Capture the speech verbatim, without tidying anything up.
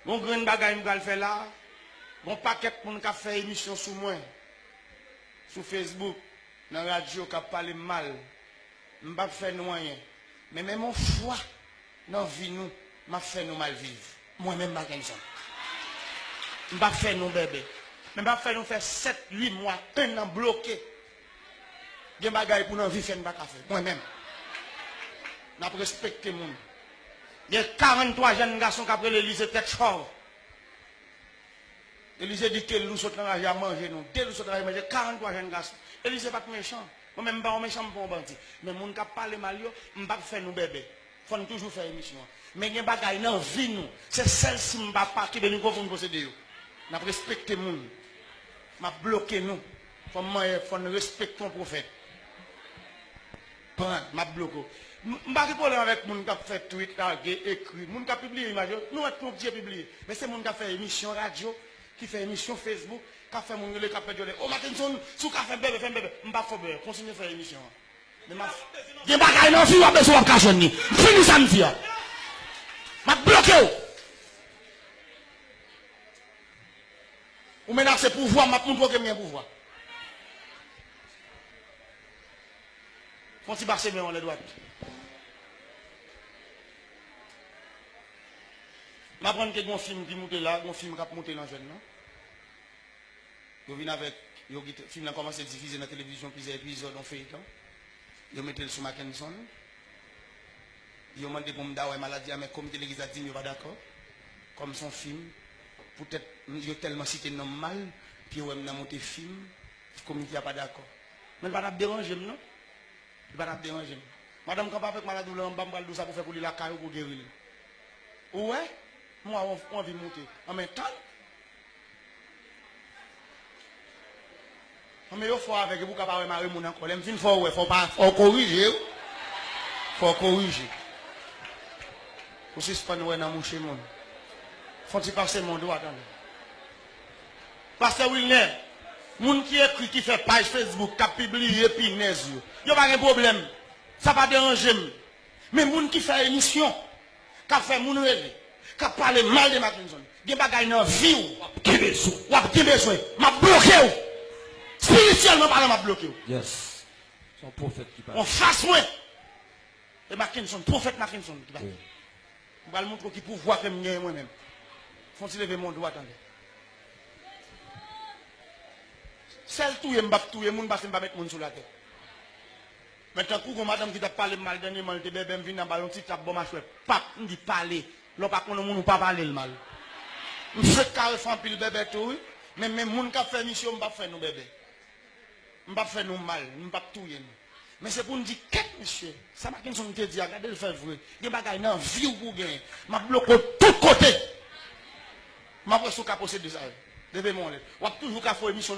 Gon grenn bagay m pral fè la, gon pakèt moun k ap fè emisyon sou mwen, sou Facebook, nan radyo k ap pale m mal. M p ap fè nou anyen. Men menm yon fwa nan vi nou, m ap fè nou mal viv. Mwen menm Mackenson. M p ap fè nou bèbè. Men m p ap fè nou fè sèt, uit mwa, en an bloke. Gen bagay pou nan vi fè n pa ka fè. Mwen menm. N ap respekte moun. Gen karant twa jèn gason k ap rele Elize tèt chòv. Elize di ke lou sot nan raje a manje nou. De lou sot nan raje manje karant twa jèn gason. Elize pa t mechan. Mwen menm m pa yon mechan, m pa yon bandi. Men moun k ap pale mal yo, m p ap fè nou bèbè. Fò n toujou fè emisyon an. Men gen bagay nan vi nou, se sèl si m pa pa kenbe mikwofòn posede yo. N ap respekte moun. M ap bloke nou. Fò m manyen, fò n respekte yon pwofèt. Pran, m ap bloke w. M m pa gen pwoblèm avèk moun k ap fè tweet, lage, ekri. Moun k ap pibliye imaj yo, nou mèt pou Bondye pibliye. Men se moun k ap fè emisyon radyo, ki fè emisyon Facebook, k ap fè moun rele, k ap fè djòlè. O Mackenson, si w ka fè bèbè, fè m bèbè. M p ap fè w bèbè. Kontinye fè emisyon an. Men m ap gen bagay nan vi w ap bezwen w ap ka jwenn li. M fini sa m di a. M ap bloke w. Ou menase pouvwa, m ap montre w ke m gen pouvwa. Fon ti pase men w anlè dwat. M aprann ke gon fim ki moute la, gon fim k ap moute nan jèn nan. Yo vin avèk, yo kite, fim nan kòmanse difize nan televizyon plizyè epizòd yon feyton. Yo mete l sou Mackenson. Yo mande pou m ta wè maladi a, men komite legliz la di m yo pa dakò. Kòm se yon fim, poutèt yo tèlman site non m mal, pi yo wè m nan monte fim, komite a pa dakò. Men l pa t ap deranje m, non. Li pa t ap deranje m. Madanm kanpe avèk maladi w la anba, m pral di w sa pou fè pou li lakay ou pou geri l. Ou wè? M wè w anvi moute. An men tann. An men yo fò avèk yo pou w ka pa wè mare moun ankò. Lè m fin fè w wè, fò w pa, fò w korije wi. Fò w korije. Ou sispann wè nan mouche moun. Fon ti pase men w dwat anlè. Pastè Wilner, moun ki ekri, ki fè paj Facebook, k ap pibliye pinèz yo, yo pa gen pwoblèm. Sa pa deranje m. Men moun ki fè emisyon, k ap fè moun rele, k ap pale mal de Mackenson, gen bagay nan vi w. W ap kenbe sou. W ap kenbe sou. M ap bloke w. Espirityèlman palan, m ap bloke w. Yes. Se yon pwofèt ki pale. Anfas mwen. E Mackenson, pwofèt Mackenson ki pale. Wi. M pral montre w ki pouvwa ke m genyen mwen menm. Fon ti leve men w dwat anlè. Sèl touye m p ap touye moun, paske m pa met moun sou latè. Men tankou gon madanm ki t ap pale m mal dènyèman, li te bèbè, m vin anba yon ti tap bò machwè, pap, m di pale. Lè w pa konn yon moun, ou pa pale l mal. M fenk ka refè anpil bèbè tou wi. Men, men moun k ap fè misyon, m p ap fè nou bèbè. M p ap fè nou mal, m p ap touye nou. Men se pou n di kèt mesye, sa Mackenson te di a, gade l fè vre. Gen bagay nan vi w pou w genyen. M ap bloke w tout kote. M ap wè si w ka posede sa yo. Leve men w anlè. W ap toujou ka fè emisyon.